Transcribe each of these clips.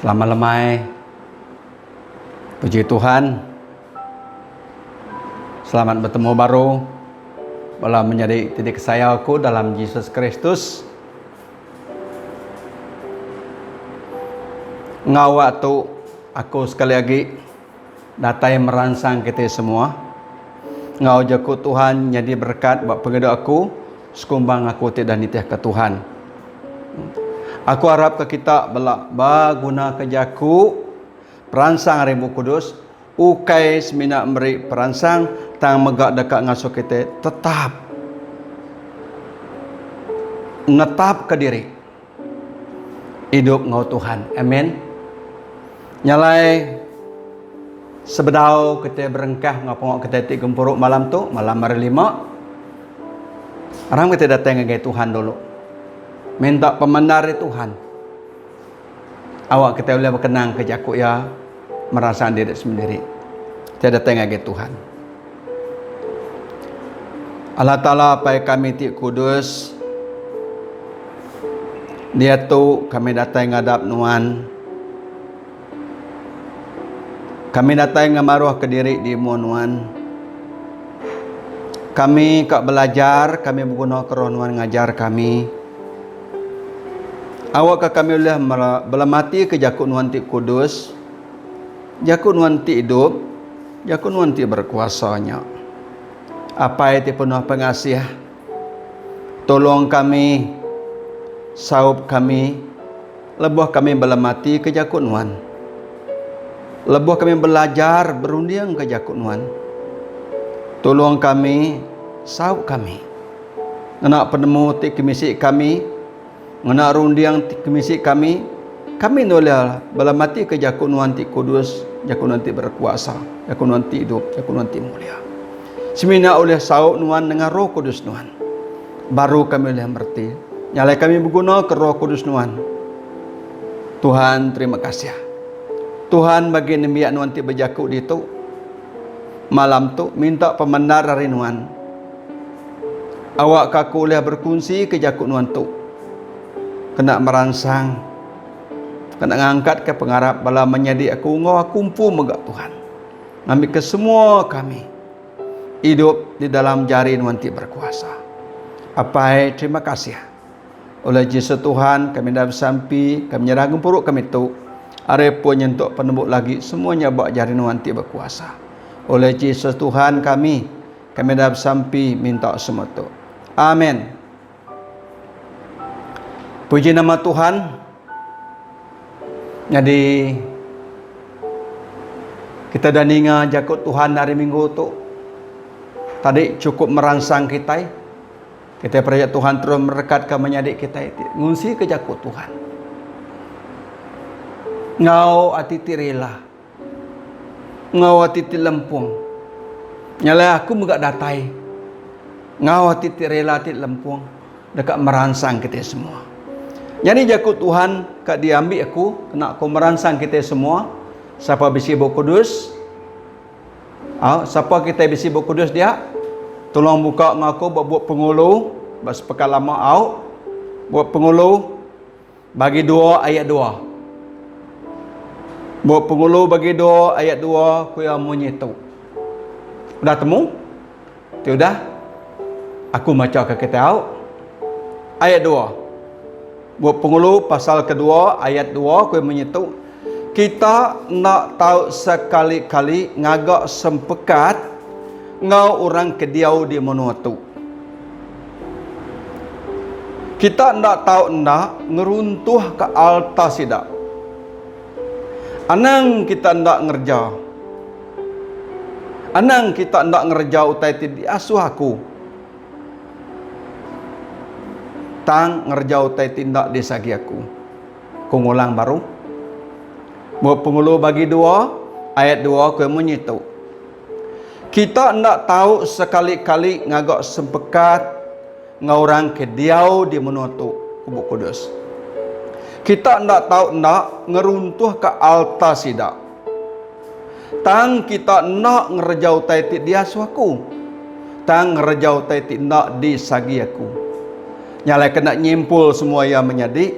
Selamat lemai. Puji Tuhan. Selamat betemu baru bala menyadi ti dikesayau aku dalam Jesus Kristus. Enggau awak tu aku sekali agi datai meransang kitai semua enggau jaku Tuhan nyadi berekat ba pengidup aku sekumbang aku ti udah nitihka Tuhan. Aku arapka kita bela begunaka jaku peransang ari Bup Kudus ukai semina meri peransang tang mega deka ngasuh kitai tetap netapka diri idup enggau Tuhan. Amen. Nya alai sebedau kitai berengkah enggau pengawa kitai ti gempuru malam tu, malam hari lima, aram kitai datai ngagai Tuhan dulu. Minta pemendar ari Tuhan. Awak kitai ulih bekenang ke jaku iya meransang diri sendiri. Kitai datai ngagai Tuhan. Allah Taala Apai kami ti kudus, diatu kami datai ngadap Nuan. Kami datai ngemaruhka diri di mua Nuan. Kami ka belajar, kami begunaka Roh Nuan ngajar kami. Awakka kami ulih belematika jaku Nuan ti kudus, jaku Nuan ti idup, jaku Nuan ti berekuasa nya. Apai ti penuh pengasih, tulung kami, saup kami lebuh kami belematika jaku Nuan. Lebuh kami belajar berundingka jaku Nuan, tulung kami, saup kami. Ngena penemu ti kemisi kami, ngena runding ti kemisi kami, kami enda ulih belematika jaku Nuan ti kudus, jaku Nuan ti berekuasa, jaku Nuan ti idup, jaku Nuan ti mulia. Semina ulih saup Nuan nengah Roh Kudus Nuan, baru kami ulih mereti. Nya alai kami begunaka Roh Kudus Nuan. Tuhan, terima kasih. Tuhan bagi nembiak Nuan ti bejaku ditu malam tu minta pemendar ari Nuan. Awakka aku ulih berkunsi ke jaku Nuan tu kena meransang, kena ngangkatka pengarap bala menyadi aku enggau aku empu mega Tuhan. Ngambika semua kami idup di dalam jari Nuan ti berkuasa. Apai, terima kasih. Oleh Jesus Tuhan, kami enda besampi, kami nyerah gempuru kami tu. Ari pun nyentuk penembu lagi, semua nya ba jari Nuan ti bekuasa. Oleh Jesus Tuhan kami, kami enda besampi minta semua tu. Amen. Puji nama Tuhan. Nyadi kita dah ninga jaku Tuhan hari minggu tu. Tadi cukup meransang kitai. Kitai peraya Tuhan terus merekatka menyadi kitai ti ngungsika jaku Tuhan. Enggau ati ti rela. Enggau ati ti lempung. Nya alai aku mega datai enggau ati ti rela ti lempung deka meransang kitai semua. Nyadi jaku Tuhan ka diambi aku kena aku meransang kitai semua sapa bisi Bup Kudus Au, sapa kitai bisi Bup Kudus dia? Tolong buka enggau aku ba bup Pengulu, ba sepekan lama au. Bup Pengulu bagi dua ayat dua. Bup Pengulu bagi dua ayat dua ku iya munyi tu. Udah temu? Ti udah aku macha ke kitai au. Ayat dua. Bup Pengulu pasal kedua ayat dua ku iya munyi tu, Kita enda tau sekali-kali ngaga sempekat enggau orang ke diau di menua tu. Kita enda tau enda ngeruntuhka alta sida. Anang kita enda ngereja. Anang kita enda ngereja utai ti diasuh aku. Tang ngereja utai ti enda disagi aku. Ku ngulang baru. Bup Pengulu bagi dua, ayat dua ku munyi tu. Kita enda tau sekali-kali ngaga sempekat enggau orang ke diau di menua tu, ku Bup Kudus. Kita enda tau enda ngeruntuhka alta sida. Tang kita enda ngereja utai ti diasuh aku. Tang ngereja utai ti enda disagi aku. Nya alai kena nyimpul semua iya menyadi,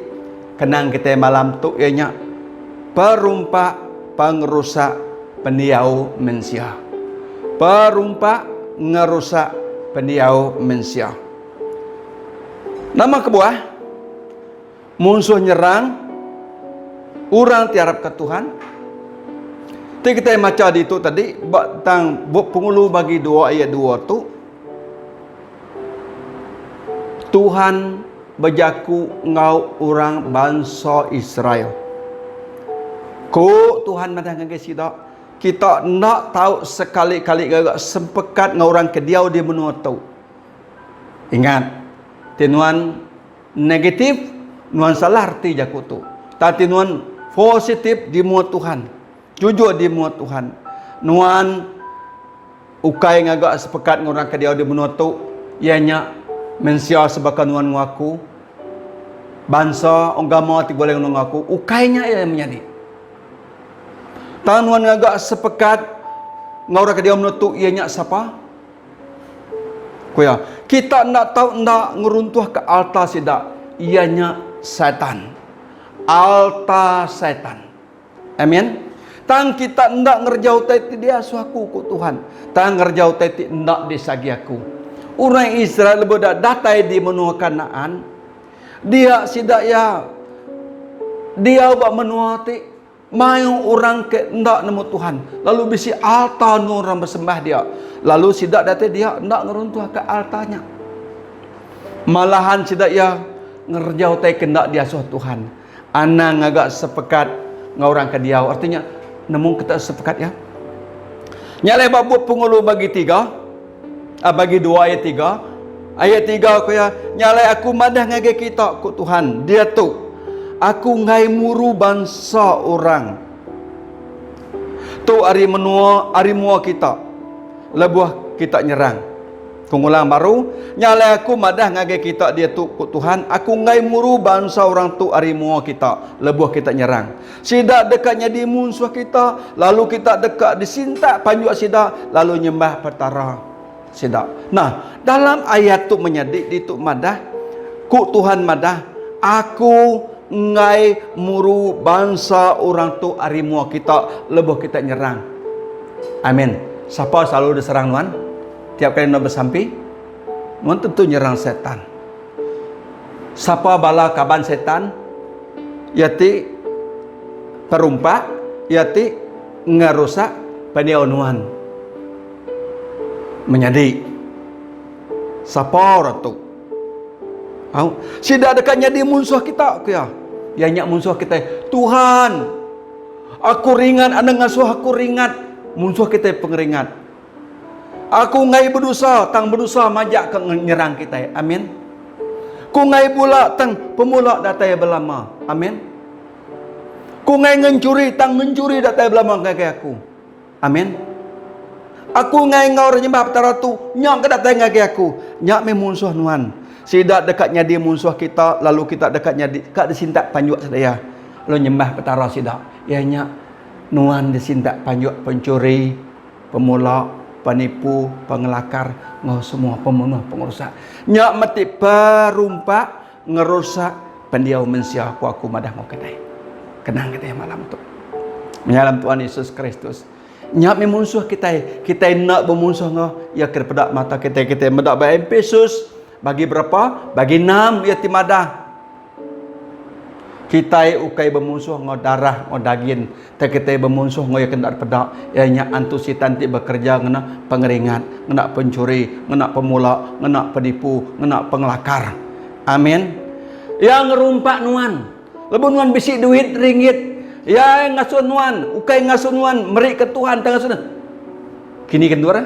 kenang kitai malam tu iya nya. Perumpak pengerusak pendiau mensia. Perumpak ngerusak pendiau mensia. Nama kebuah munsuh nyerang orang ti arapka Tuhan? Ti kitai macha ditu tadi ba tang bup Pengulu bagi dua ayat dua tu Tuhan bejaku enggau orang bansa Israel. Ku Tuhan madah ngagai sida, Kita enda tau sekali-kali ngaga sempekat enggau orang ke diau di menua tu. Ingat, ti nuan negatif, nuan salah reti jaku tu. Tang ti nuan positif di mua Tuhan, jujur di mua Tuhan, nuan Ukai ngaga sepekat enggau orang ke diau di menua tu, iya nya mensia sebaka nuan enggau aku, bansa ugama ti begulai enggau aku, ukai nya iya menyadi. Tang nuan ngaga sepekat enggau orang ke diau menua tu, iya nya sapa? Ku iya, kita enda tau enda ngeruntuhka alta sida, iya nya Satan. Alta Satan. Amin. Tang kita enda ngereja utai ti diasuh aku, ku Tuhan. Tang ngereja utai ti enda disagi aku. Orang Israel lebuh dah datai di menua Kanaan, dia sida iya diau ba menua ti mayuh orang ke enda nemu Tuhan, lalu bisi alta endur orang besembah dia. Lalu sida datai dia enda ngeruntuhka alta nya. Malahan sida iya ngereja utai ke enda diasuh Tuhan. Anang ngaga sepekat enggau orang ke diau. Arti nya nemu kita sepekat ya. Nya alai ba bup Pengulu bagi tiga, ah, bagi dua ayat tiga, ayat tiga ku iya, nya alai aku madah ngagai kita ku Tuhan, diatu aku enggai muru bansa orang tu ari menua ari mua kita lebuh kita nyerang. Ku ngulang baru, Nya alai aku madah ngagai kita diatu, ku Tuhan, Aku enggai muru bansa orang tu ari mua kita lebuh kita nyerang. Sida deka nyadi munsuh kita, lalu kita deka disintak panjuk sida lalu nyembah petara sida. Nah, dalam ayat tu menyadi ditu madah, ku Tuhan madah, Aku enggai muru bansa orang tu ari mua kita lebuh kita nyerang. Amin. Sapa selalu diserang nuan? Tiap kali nuan besampi, nuan tentu nyerang Setan. Sapa bala kaban Setan? Iya ti perumpak, iya ti ngerusak pendiau nuan. Menyadi, sapa orang tu? Au, sida deka nyadi munsuh kita, ku iya. Iya nya munsuh kitai. Tuhan, aku ringat anang ngasuh aku ringat. Munsuh kitai pengeringat. Aku enggai bedosa tang bedosa majak ke nyerang kitai. Amin. Ku enggai bula tang pemula datai belama. Amin. Ku enggai ngencuri tang ngencuri datai belama ngagai aku. Amin. Aku enggai enggau orang nyembah Petara tu, nya ke datai ngagai aku. Nya meh munsuh nuan. Sida deka nyadi munsuh kita lalu kita deka nyadi ka disintak panjuk sida iya lalu nyembah Petara sida. Iya nya nuan disintak panjuk pencuri. Pemula, penipu, pengelakar, enggau semua pemunuh pengerusak. Nya meti perumpak ngerusak pendiau mensia ku aku madah enggau kitai. Kenang kitai malam tu. Menyalam Tuhan Yesus Kristus. Nya meh munsuh kitai. Kitai enda bemunsuh enggau iya ke dipeda mata kitai. Kitai meda ba Epesus bagi berapa? Bagi enam iya ti madah. Kitai ukai bemunsuh enggau darah enggau dagin, tang kitai bemunsuh enggau iya ke enda dipeda, iya nya antu sitan ti bekereja ngena pengeringat, ngena penchuri, ngena pemula, ngena penipu, ngena pengelakar. Amin. Iya ngerumpak nuan. Lebuh nuan bisi duit ringgit, iya ngasuh nuan, ukai ngasuh nuan meri ke Tuhan tang ngasuh nuan. Kini ke endur?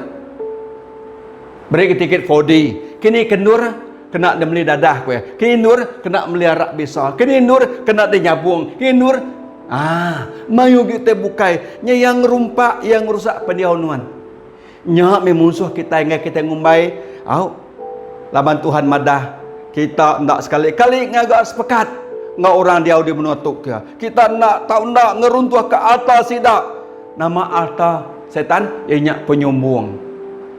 Beri ke tiket 4D. Kini ke endur? Kena deh meli dadah ku iya. Kini endur kena meli arak bisa. Kini endur kena deh nyabung. Kini endur aaa mayuh agi utai bukai. Nya iya ngerumpak, iya ngerusak pendiau nuan. Nya meh munsuh kitai enggai kitai ngumbai au laban Tuhan madah kita enda sekali-kali ngaga sepekat enggau orang diau di menua tu ku iya. Kita enda tau enda ngeruntuhka alta sida. Nama alta Setan? Iya nya penyumbung,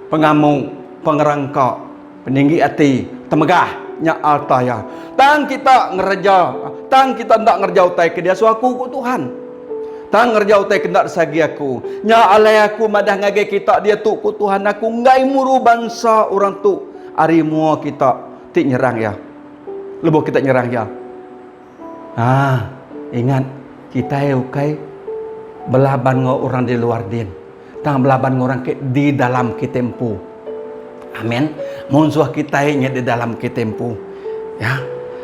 pengamu, pengerangka. Peninggi ati, temegah, nya alta iya. Tang kita ngereja, tang kita enda ngereja utai ke diasuh aku, ku Tuhan. Tang ngereja utai ke enda disagi aku. Nya alai aku madah ngagai kita diatu, ku Tuhan, aku enggai muru bansa orang tu ari mua kita ti nyerang iya. Lebuh kita nyerang iya. Haa, ingat, kitai ukai belaban enggau orang di luar din, tang belaban enggau orang ke di dalam kitai empu. Amin. Munsuh kitai nya di dalam kitai empu. Ya.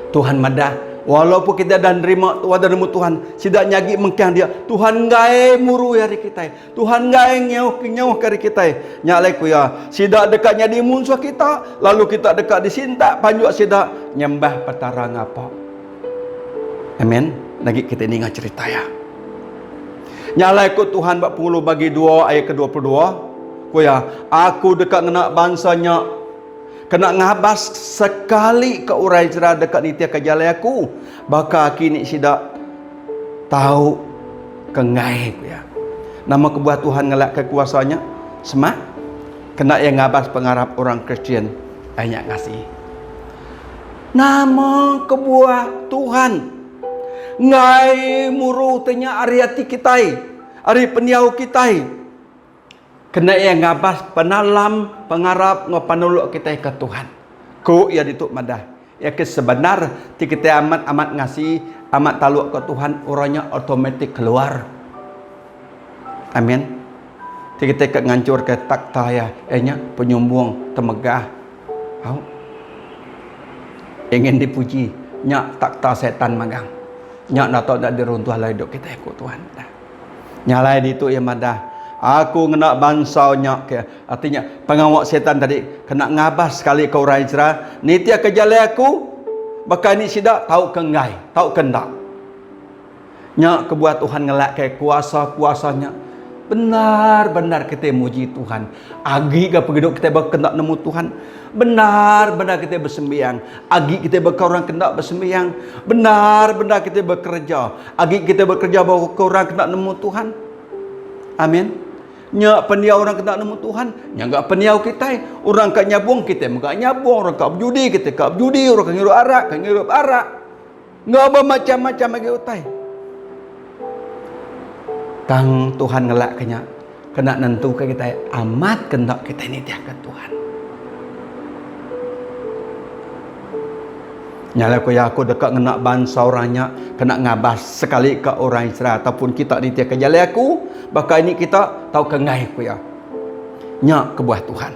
Tuhan madah, walaupun kita dah nerima Tuhan dah nemu Tuhan, sida nya agi mengkang dia. Tuhan enggai muru iya ari kitai. Tuhan enggai nyauh nyauh ke ari kitai. Nya alai ku iya, sida deka nyadi munsuh kita, lalu kita deka disintak panjuk sida nyembah Petara ngapa. Amin. Lagi kita ninga cerita iya. Nya alai ku Tuhan ba Pengulu bagi dua ayat ke 22, ku iya, aku deka ngena bansa nya kena ngabas sekali ke orang Israel deka nitihka jalai aku, baka kini sida tau ke enggai, ku iya. Nama kebuah Tuhan ngelakka kuasa nya? Semak kena iya ngabas pengarap orang Kristian ai nya ngasi. Nama kebuah Tuhan enggai muru te nya ari ati kitai, ari pendiau kitai? Kena iya ngabas penalam pengarap enggau penuluk kitai ke Tuhan. Ku iya ditu madah, iya ke sebenar ti kitai amat-amat ngasi, amat taluk ke Tuhan, orang nya automatik keluar. Amin. Ti kitai ke nganchurka takhta iya, iya nya penyumbung, temegah. Au. Ingin dipuji, nya takhta setan magang. Nya enda tau enda diruntuh alai idup kitai ku Tuhan. Nya alai ditu iya madah, Aku ngena bansa nya ke, arti nya pengawa setan tadi kena ngabas sekali ke orang Israel nitihka jalai aku, baka ni sida tauka enggai, tauka enda. Nya kebuah Tuhan ngelakka kuasa-kuasa nya. Bendar-bendar kitai muji Tuhan. Agi ga pengidup kitai baka enda nemu Tuhan. Bendar-bendar kitai besembiang. Agi kitai baka orang ke enda besembiang. Bendar-bendar kitai bekereja. Agi kitai bekereja baka orang ke enda nemu Tuhan. Amin. Nya pendiau orang ke enda nemu Tuhan, nya ga pendiau kitai. Orang ka nyabung kitai mega nyabung, orang ka bejudi kitai ka bejudi, orang ka ngirup arak ka ngirup arak. Enggau bemacham-macham agi utai. Tang Tuhan ngelakka nya kena nentuka kitai amat ke enda kitai nitihka Tuhan. Nya alai ku iya, aku deka ngena bansa orang nya kena ngabas sekalika orang Israel ataupun kita nitihka jalai aku, baka ini kita tauka enggai, ku iya. Nya kebuah Tuhan.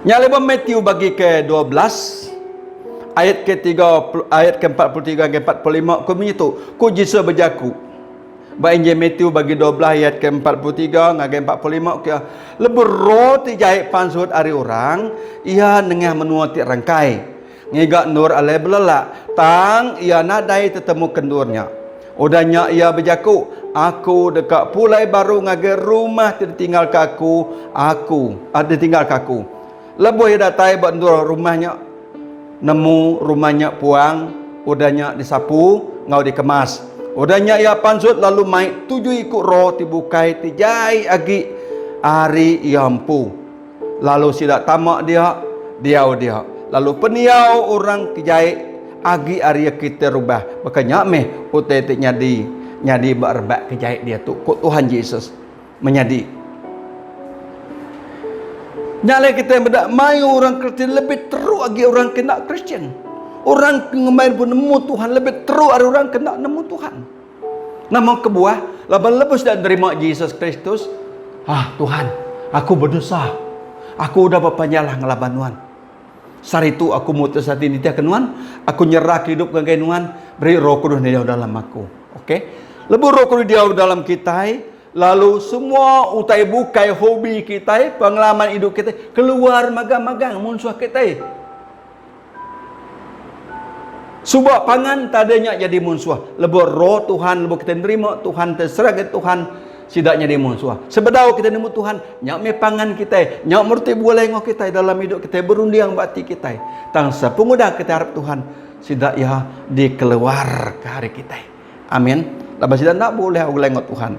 Nya alai ba Matthew bagi ke 12 ayat ke 3 ayat ke 43 hingga 45 ku munyi tu, ku Jesus bejaku. Ba Injil Matthew bagi 12 ayat ke 43 ngagai 45 ku iya, lebuh roh ti jai pansut ari orang, iya nengah menua ti rangkai, ngiga endur alai belelak, tang iya nadai tetemuka endur nya. Udah nya iya bejaku, Aku deka pulai baru ngagai rumah ti ditinggalka aku, aku, ditinggalka aku. Lebuh iya datai ba endur rumah nya, nemu rumah nya puang, udah nya disapu enggau dikemas. Udah nya iya pansut lalu mai tujuh iku roh ti bukai ti jai agi ari iya empu. Lalu sida tama dia, diau dia. Lalu pendiau orang ke jai agi ari iya ke terubah. Baka nya meh utai ti nyadi nyadi ba rebak ke jai diatu, ku Tuhan Jesus. Menyadi. Nya alai kitai meda mayuh orang Kristian lebih teruk agi orang ke enda Kristian. Orang ke ngemai nemu Tuhan lebih teruk ari orang ke enda nemu Tuhan. Nama kebuah? Laban lebuh sida nerima Jesus Kristus, Ah, Tuhan, aku bedosa. Aku udah bepenyalah ngelaban Nuan. Sehari tu aku mutus ati nitihka Nuan, aku nyerahka idup ngagai Nuan, beri Roh Kudus diau dalam aku. Okey. Lebuh Roh Kudus diau dalam kitai, lalu semua utai bukai, hobi kitai, pengalaman idup kitai keluar magang-magang munsuh kitai. Suba pangan tada nya jadi munsuh. Lebuh roh Tuhan, lebuh kita nerima Tuhan, terserah ke Tuhan, sida nyadi munsuh. Sebedau kita nemu Tuhan, nya meh pangan kitai, nya mereti begulai enggau kitai dalam hidup kitai, berunding ba ati kitai. Tang sepengudah kitai arap Tuhan, sida iya dikeluarka ari kitai. Amin. Laban sida enda bulih begulai enggau Tuhan.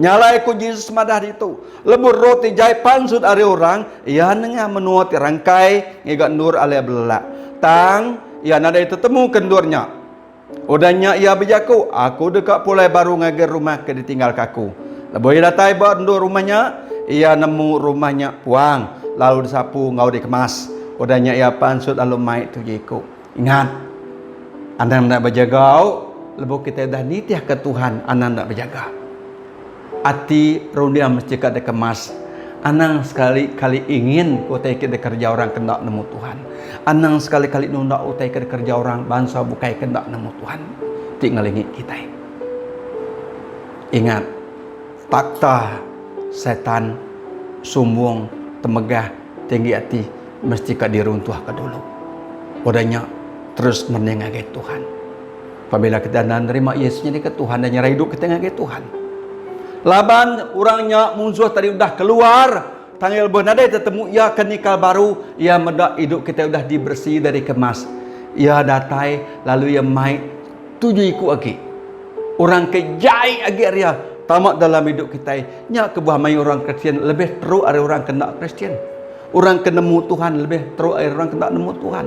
Nya alai ku Jesus madah ditu, lebuh roh ti jai pansut ari orang, iya nengah menua ti rangkai ngiga endur alai belelak. Tang, iya nadai tetemuka endur nya. Udah nya iya bejaku, Aku deka pulai baru ngagai rumah ke ditinggalka aku. Lebuh iya datai ba endur rumah nya, iya nemu rumah nya puang, lalu disapu enggau dikemas. Udah nya iya pansut lalu mai tujuh iku. Ingat, anang enda bejaga au lebuh kitai udah nitihka Tuhan, anang enda bejaga. Ati runding mesti ka dikemas. Anang sekali-kali ingin ke utai ke dikereja orang ke enda nemu Tuhan. Anang sekali-kali nunda utai ke dikereja orang bansa bukai ke enda nemu Tuhan ti ngelingi kitai. Ingat, takhta Setan sumbung, temegah, tinggi ati mesti ka diruntuhka dulu. Udah nya, terus mening ngagai Tuhan. Pabila kita enda nerima Yesus nyadika Tuhan dan nyerah idup kita ngagai Tuhan. Laban orang nya munsuh tadi udah keluar, tang iya lebuh nadai tetemu iya ke nikal baru, iya meda idup kita udah diberesi dari kemas. Iya datai lalu iya mai tuju iku agi. Orang ke jai agi ari iya tama dalam idup kitai. Nya kebuah mayuh orang Kristian lebih teruk ari orang ke enda Kristian. Orang ke nemu Tuhan lebih teruk ari orang ke enda nemu Tuhan.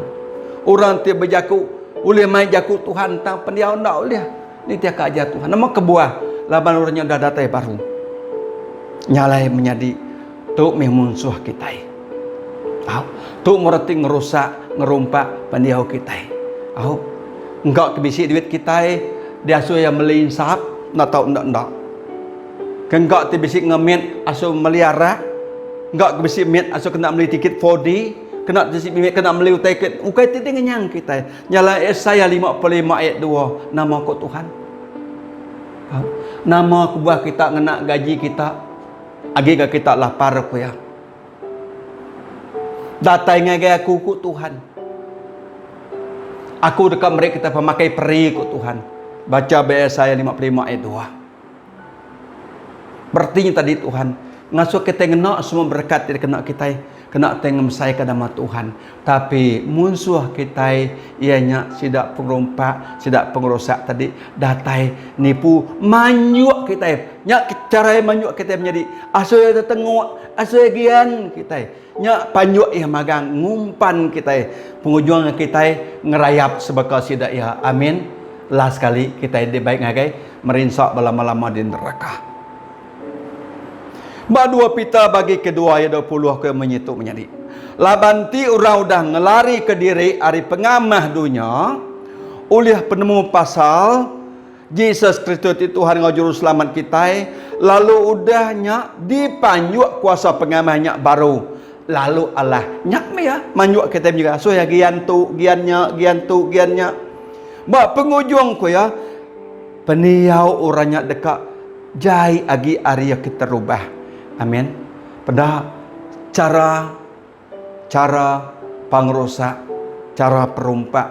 Orang ti bejaku ulih mai jaku Tuhan tang pendiau enda ulih nitihka ajar Tuhan. Nama kebuah? Laban orang nya udah datai baru. Nya alai menyadi tu mih munsuh kitai. Au, tu meh orang ti ngerusak, ngerumpak pendiau kitai. Au, engka ke bisi duit kitai diasuh iya meli insap enda tau enda enda. Ke engka ti bisi ngemit asuh meli arak, engka ke bisi mit asuh kena meli tiket 4D, kena ti bisi mimit kena meli utai ke ukai ti ngenyang kitai. Nya alai Isaiah 55 ayat 2 nama ko Tuhan. Nama kebuah kita ngena gaji kita agi ga kita lapar ku iya. Datai ngagai aku ku Tuhan. Aku deka meri kita pemakai peri ku Tuhan. Bacha ba Isaiah 55 ayat 2. Bereti nya tadi Tuhan ngasuh kitai ngena semua berekat ti dikena kitai kena tai ngemesaika nama Tuhan. Tapi munsuh kitai iya nya sida pengerumpak, sida pengerusak tadi datai nipu manjuk kitai. Nya chara iya manjuk kitai menyadi asuh iya tetenguk, asuh iya gian kitai. Nya panjuk iya magang ngumpan kitai pengujung kitai ngerayap sebaka sida iya. Amin. Last sekali kitai dibai ngagai merinsa belama-lama di neraka. Ba 2 Peter bagi kedua ayat 20 ke munyi tu menyadi. Laban ti orang udah ngelarika diri ari pengamah dunya ulih penemu pasal Jesus Kristus ti Tuhan enggau Juruselamat kitai, lalu udah nya dipanjuk kuasa pengamah nya baru lalu alah. Nya meh iya manjuk kitai menjadi asuh iya gian tu, gian nya, gian tu, gian nya. Ba pengujung ku iya, pendiau orang nya deka jai agi ari iya ke terubah. Amin. Peda chara chara pangerusak, chara perumpak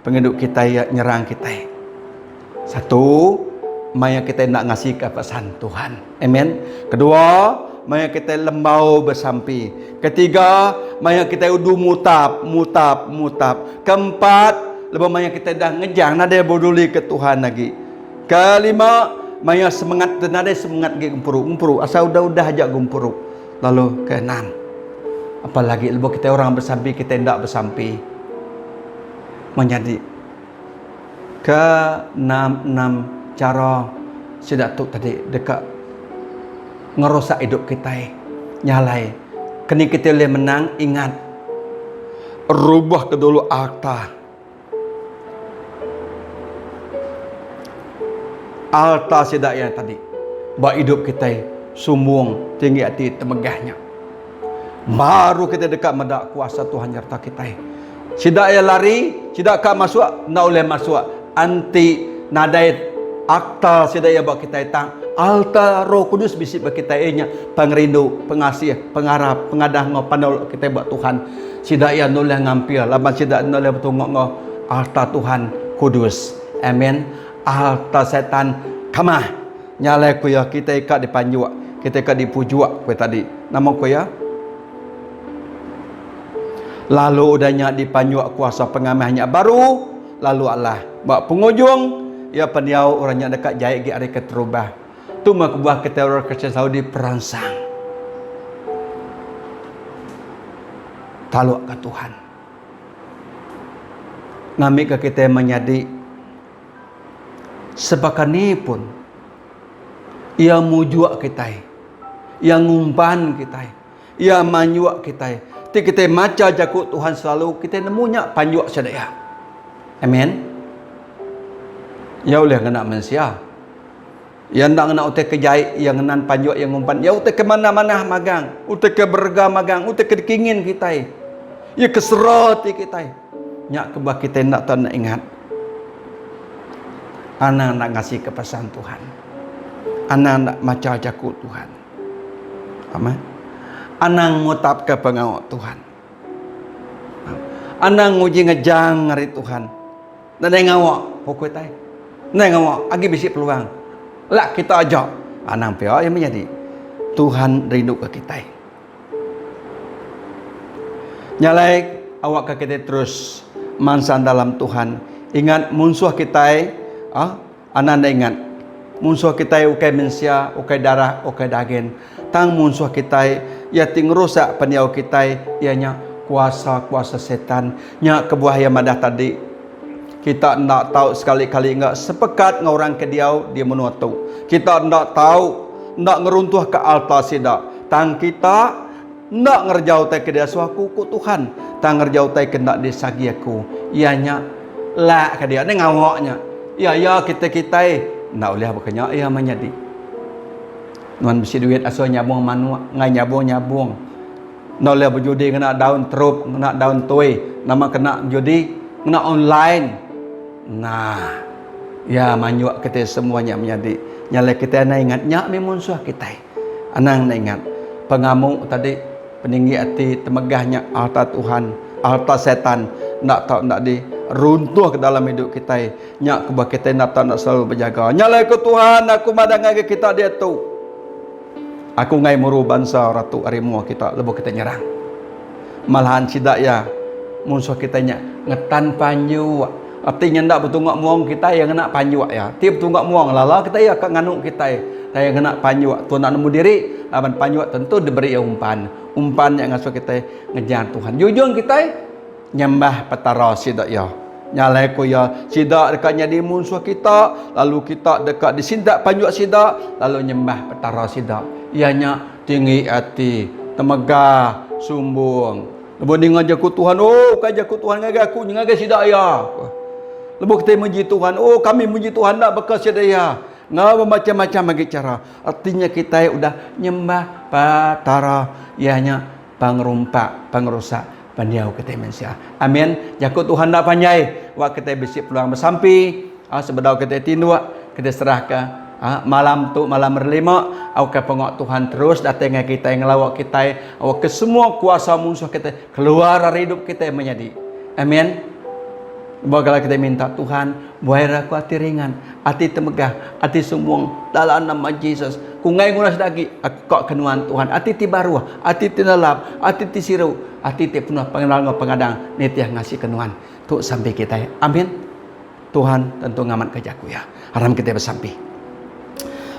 pengidup kitai iya nyerang kitai. Satu, maya kitai enda ngasika pesan Tuhan. Amen. Kedua, maya kitai lembau besampi. Ketiga, maya kitai udu mutap, mutap, mutap. Keempat, lebuh maya kitai dah ngejang nadai beduli ke Tuhan agi. Kelima, maya semengat tu nadai semengat agi gempuru. Gempuru asal udah-udah aja gempuru. Lalu keenam, apalagi lebuh kitai orang besampi kitai enda besampi. Menyadi ke enam-enam chara sida tu tadi deka ngerusak idup kitai. Nya alai keni kitai ulih menang ingat rubah ke dulu altar. Altar sida iya tadi ba idup kitai sumbung tinggi ati temegah nya. Baru kitai deka meda kuasa Tuhan nyereta kitai. Sida iya lari, sida ka masuk enda ulih masuk enti nadai altar sida iya ba kitai tang altar Roh Kudus bisi ba kitai iya nya pengerindu, pengasih, pengarap, pengadah enggau pandau kitai ba Tuhan. Sida iya enda ulih ngampir laban sida enda ulih betunga enggau altar Tuhan kudus. Amen. Altar setan kamah. Nya alai ku iya kitai ka dipanjuk, kitai ka dipujuk ku iya tadi. Nama ku iya? Lalu udah nya dipanjuk kuasa pengamah nya baru lalu alah. Ba pengujung iya pendiau orang nya deka jai agi ari keterubah. Tu meh kebuah kitai orang Kristian selalu diperansang taluk ka Tuhan. Ngambika kitai menyadi. Sebaka ni pun iya mujuk kitai, iya ngumpan kitai, iya manjuk kitai. Ti kitai macha jaku Tuhan selalu, kitai nemu nya panjuk sida iya. Amen. Iya ulih ngena mensia. Iya enda ngena utai ke jai, iya ngenan panjuk, iya ngumpan. Iya utai ke manah-manah magang, utai ke berega magang, utai ke dikingin kitai. Iya ke sera ati kitai. Nya kebuah kitai enda tau enda ingat. Anang enda ngasika pesan Tuhan. Anang enda macha jaku Tuhan. Amen. Anang ngutapka pengawa Tuhan. Anang nguji ngejang ari Tuhan. Nadai ngawa pukul tai. Nadai ngawa agi bisi peluang. Lak kita aja. Anang pia iya menyadi. Tuhan rinduka kitai. Nya alai awakka kitai terus mansang dalam Tuhan. Ingat munsuh kitai ah anang enda ingat. Munsuh kitai ukai mensia, ukai darah, ukai dagin. Tang munsuh kitai iya ti ngerusak pendiau kitai iya nya kuasa-kuasa setan. Nya kebuah iya madah tadi, kita enda tau sekali-kali enggau sepekat enggau orang ke diau di menua tu. Kita enda tau enda ngeruntuhka alta sida. Tang kita enda ngereja utai ke diasuh aku, ku Tuhan, tang ngereja utai ke enda disagi aku, iya nya lak ka dia. Enda ngawa nya. Iya iya kitai kitai enda ulih baka nya iya menyadi. Nuan bisi duit asuh nyabung manuk enggai nyabung nyabung. Enda ulih bejudi ngena daun terup ngena daun tui nama kena bejudi ngena online. Nah. Iya manjuk kitai semua nya menyadi. Nya alai kitai anang ingat nya mih munsuh kitai. Anang enda ingat pengamu tadi peninggi ati temegah nya alta Tuhan, alta setan enda tau enda di runtuh ke dalam idup kitai. Nya kebuah kitai enda tau enda selalu bejaga. Nya alai ku Tuhan aku madah ngagai kita diatu. Aku enggai muru bansa ratu ari mua kita lebuh kita nyerang. Malahan sida iya munsuh kitai nya ngetan panjuk. Ati nya enda betunga muang kitai iya ngena panjuk iya. Ti betunga muang lala kitai iya ka nganu kitai. Tang iya ngena panjuk tu enda nemu diri laban panjuk tentu diberi iya umpan. Umpan nya ngasuh kitai ngejar Tuhan. Jujung kitai nyembah Petara sida iya. Nya alai ku iya, sida deka nyadi munsuh kita, lalu kita deka disintak panjuk sida, lalu nyembah petara sida. Iya nya tinggi ati, temegah, sumbung. Lebuh ninga jaku Tuhan, oh ukai jaku Tuhan ngagai aku, nya ngagai sida iya. Lebuh kitai muji Tuhan, oh kami muji Tuhan enda baka sida iya. Enggau bemacham-macham agi chara. Reti nya kitai udah nyembah petara, iya nya pengerumpak, pengerusak pendiau kitai mensia. Amin. Jaku Tuhan enda panjai. Wak kitai bisi peluang besampi sebedau kitai tinduk, kitai serahka malam tu malam relima awakka pengawa Tuhan terus datai ngagai kitai ngelawa kitai awakka semua kuasa munsuh kitai keluar ari idup kitai menyadi. Amin. Ba kala kitai minta Tuhan buai ra aku ati ringan, ati temegah, ati sumbung dalam nama Jesus. Ku enggai nguna sida agi, aku ka ke nuan Tuhan ati ti baruh, ati ti nelap, ati ti siru, ati ti penuh pengenal enggau pengadang nitih ngasika nuan. Tu sampi kitai. Amin. Tuhan tentu ngamatka jaku iya. Aram kitai besampi.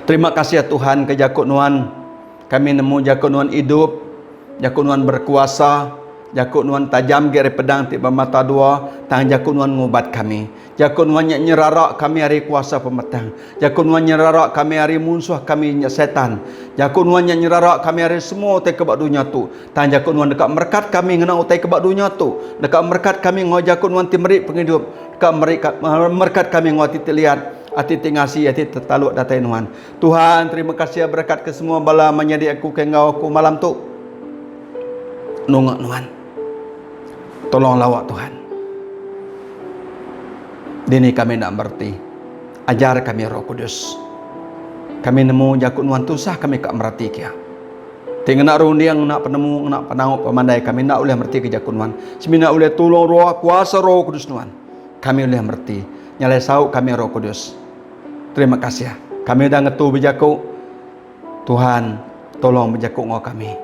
Terima kasih ya Tuhan ke jaku nuan. Kami nemu jaku nuan idup, jaku nuan berkuasa, jaku nuan tajam agi ari pedang ti bemata dua, tang jaku nuan ngubat kami. Jaku nuan nya nyerara kami ari kuasa pemetang. Jaku nuan nyerara kami ari munsuh kami nya setan. Jaku nuan nya nyerara kami ari semua utai ke ba dunya tu. Tang jaku nuan deka merekat kami ngena utai ke ba dunya tu. Deka merekat kami enggau jaku nuan ti meri pengidup. Deka meri merekat kami enggau ati ti liat, ati ti ngasi, ati ti taluk datai nuan. Tuhan, terima kasih berekat ke semua bala menyadi aku ke enggau aku malam tu. Nunga nuan. Tolong lawak Tuhan. Dini kami nak merti. Ajar kami Roh Kudus. Kami nemu jaku nuan tusah kami ka merati kia. Ti ngena runding, ngena penemu, ngena penau pemandai kami enda ulih mereti ke jaku nuan. Semina ulih tulung roh kuasa Roh Kudus nuan. Kami ulih mereti. Nyalai saut kami Roh Kudus. Terima kasih. Kami udah ngetu bejaku. Tuhan, tolong bejaku enggau kami.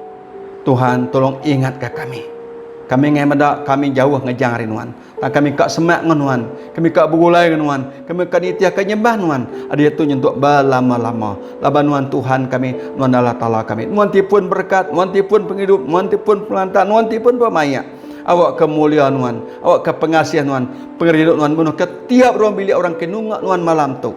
Tuhan, tolong ingatka kami. Kami ngai meda kami jauh ngejang ari nuan. Tang kami ka semak enggau nuan. Kami ka begulai enggau nuan. Kami ka nitihka nyembah nuan. Ari diatu nyentuk belama-lama. Laban nuan Tuhan kami, nuan Allah Taala kami. Nuan ti pun berekat, nuan ti pun pengidup, nuan ti pun pengelantang, nuan ti pun pemaik. Awakka mulia nuan, awakka pengasih nuan, pengerindu nuan menuhka tiap ruang bilik orang ke nunga nuan malam tu.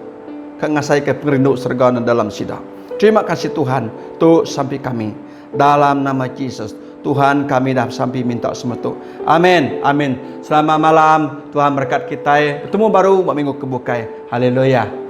Ka ngasaika pengerindu serega dalam sida. Terima kasih Tuhan, tu sampi kami. Dalam nama Jesus, Tuhan kami dah sampi minta semua tu. Amin. Amin. Selamat malam. Tuhan berkat kitai. Betemu baru ba minggu ke bukai. Haleluya.